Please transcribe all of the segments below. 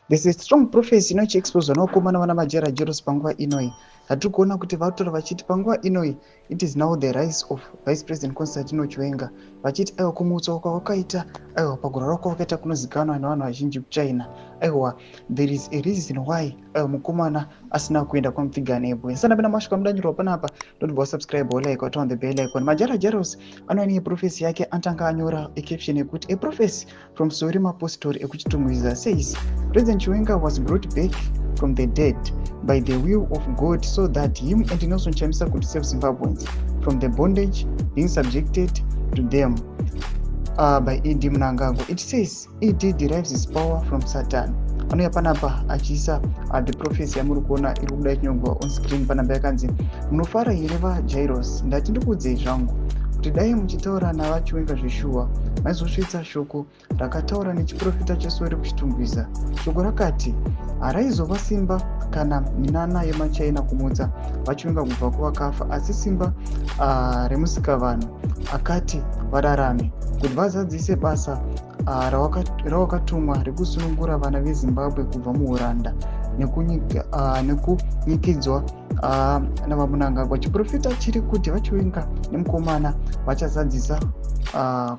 There's a strong prophecy inochiexposwa nevakomana vana Majera Jeros panguva inoi yatiri kuona kuti vatora vachiti panguva inoi it is now the rise of Vice President Constantino Chiwenga, vachiti aiwa, kumutswa kwavakaita, aiwa, pakurwara kwavakaita kunozikanwa nevanhu vazhinji kuChina. Aiwa, there is a reason why, aiwa, mukomana asina kuenda kwamupfiganebwe. Sandapinda mashoko amudanyorwa panapa, ndotibva wasubscribe, wolike, waturn on the bell icon. Majara Jeros anova neprophecy yake, anotanga anyora ecaption yekuti "A prophecy from Sori Mapostori ekuChitungwiza says President Chiwenga was brought back from the dead by the will of God so that him and Nelson Chamisa could save Zimbabweans from the bondage being subjected to them by ED Mnangagwa. It says ED derives his power from Satan." Anouya panapa achiisa the prophecy yamuri kuona iri kubuda ichinyorwa on screen panapa, yakanzi, "Munofara here vaJairos? Ndati ndikuudzei zvangu kuti dai muchitaura navaChiwenga zveshuwa, maizosvitsa shoko rakataura nechiprofita chesori kuChitungwiza. Shoko rakati haraizova simba kana minana yemaChina kumutsa vaChiwenga kubva kuvakafa, asi simba remusikavanhu akati vararame kuti vazadzise basa rawakatumwa rekusunungura vana veZimbabwe kubva muuranda nekunyikidzwa navaMnangagwa. Chiprofita chiri kuti vaChiwenga nemukomana vachazadzisa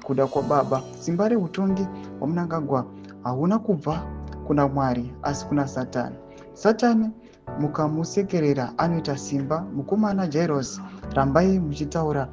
kuda kwababa. Simba reutongi hwaMnangagwa hauna kubva kuna Mwari asi kuna Satani. Satani mukamusekerera anoita simba. Mukomana Jairos, rambai muchitaura,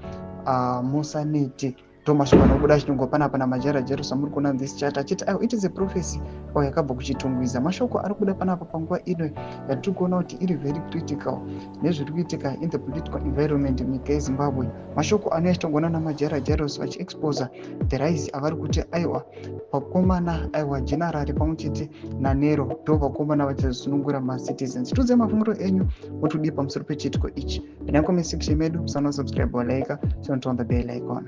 musanete." Ndo mashoko anobuda achinyorwa panapa naMajara Jairos amuri kuona this chat, achiti aiwa, it is a prophecy o yakabva kuChitungwiza. Mashoko ari kubuda panapa panguva ino yatiri kuona kuti iri very critical nezviri kuitika in the political environment munyika yeZimbabwe. Mashoko anouya achitongoona naMajara Jairos vachiexposa the rise avari kuti aiwa, vakomana, aiwa, general pamwe chete naNero ndo vakomana vachazosunungura macitizens. Tiudze mafungiro enyu, motodii pamusoro pechiitiko ichi? Pinai comment section medu, musanosubscribe, walike, turn on the bell icon.